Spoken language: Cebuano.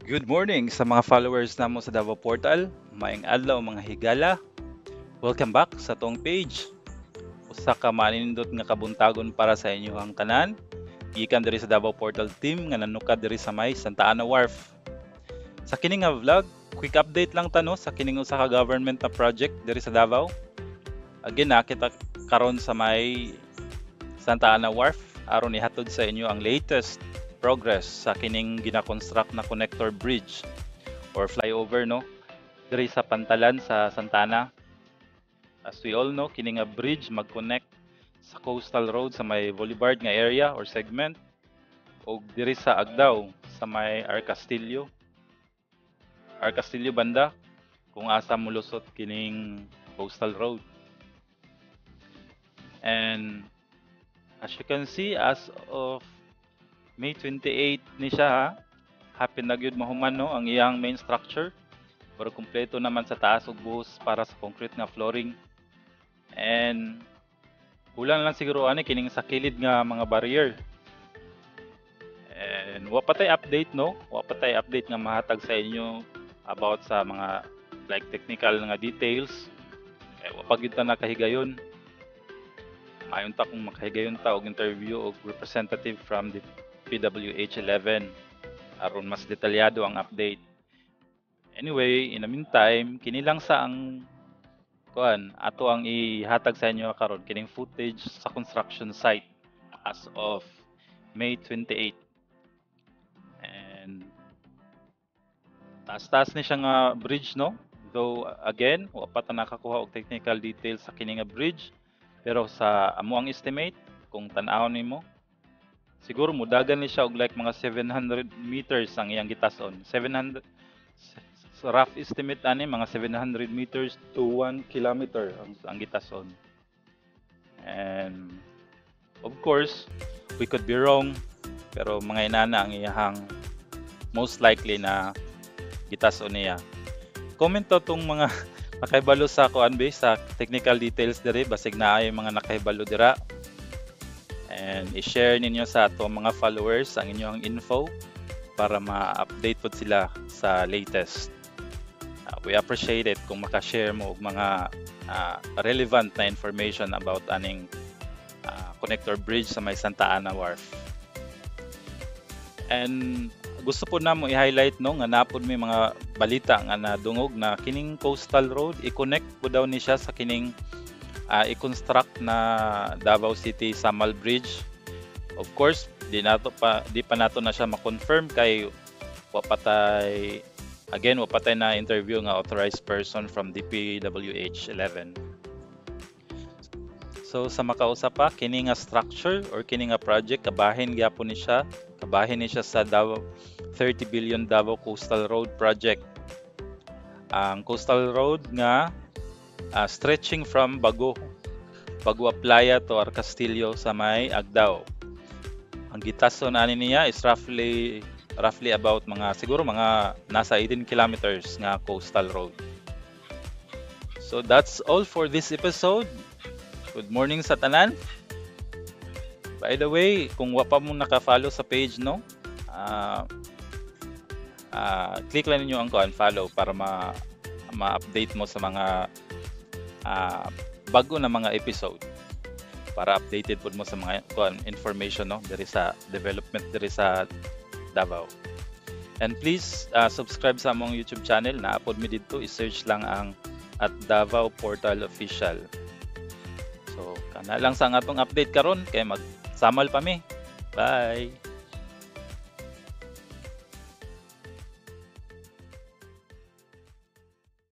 Good morning sa mga followers namo sa Davao Portal. Maayong adlaw, mga higala. Welcome back sa atong page. Usa ka manindot nga kabuntagon para sa inyohang tanan. Gikan diri sa Davao Portal team nga nanukad diri sa may Santa Ana Wharf. Sa kini nga vlog, quick update lang ta, no, sa kining usa ka government na project diri sa Davao. Again, nakita karon sa may Santa Ana Wharf aron ihatod sa inyo ang latest progress sa kining gina-construct na connector bridge or flyover, no, diri sa pantalan sa Santa Ana. As we all know, kini nga bridge mag-connect sa coastal road sa may Boulevard nga area or segment og diri sa Agdao sa may R. Castillo. R. Castillo banda kung asa molusot kining coastal road. And as you can see, as of May 28 ni siya ha. Hapit na gyud mahuman, no, ang iyang main structure. Pero kumpleto naman sa taas ug buhos para sa concrete nga flooring. And kulang lang siguro ani kining sa kilid nga mga barrier. And wa pa tay update, no? Wa pa tay update nga mahatag sa inyo about sa mga like technical nga details. Kay wa pa gyud ta nakahigayon. Maayon ta kung makahigayon ta og interview og representative from the PWH 11 aron mas detalyado ang update. Anyway, in the meantime, kini lang sa ang kuan ato ang ihatag sa inyo karon, kining footage sa construction site as of May 28. And taas-taas ni siya nga bridge, no? Though again, wa pa ta nakakuha og technical details sa kini nga bridge, pero sa amo ang estimate, kung tan-awon nimo, siguro mudagan ni siya og like mga 700 meters ang iyang gitason. 700, sa rough estimate ani, mga 700 meters to 1 kilometer ang gitason. And of course, we could be wrong, pero mga inana ang iyahang most likely na gitason niya. Comment to tong mga nakahibalo sa kuan ba, sa technical details diri, basig naay mga nakahibalo dira. And i-share ninyo sa atong mga followers ang inyong info para ma-update pod sila sa latest. We appreciate it kung maka-share mo og mga relevant na information about aning connector bridge sa may Santa Ana Wharf. And gusto po namo i-highlight, no, nga napod may mga balita nga nadungog na kining coastal road i-connect po daw ni siya sa kining i-construct na Davao City Samal Bridge. Of course, di pa nato na siya ma-confirm kay wa pa tay, again, wa pa tay na interview nga authorized person from DPWH 11. So sa makausa pa, kini nga structure or kini nga project kabahin gyapon ni siya, kabahin ni siya sa Davao 30 billion Davao Coastal Road project. Ang coastal road nga stretching from Bago Aplaya to R. Castillo sa may Agdao. Ang gitason ani niya is roughly about mga siguro mga nasa 18 kilometers nga coastal road. So that's all for this episode. Good morning sa tanan. By the way, kung wa pa mo naka-follow sa page, no, click lang ninyo ang kuan, follow, para ma ma-update mo sa mga bago na mga episode, para updated pud mo sa mga kuan information, no, diri sa development diri sa Davao. And please subscribe sa among YouTube channel na upload mi didto, i-search lang ang @DavaoPortalOfficial. So kana lang sa atong update karon kay magsamal pa mi. Bye.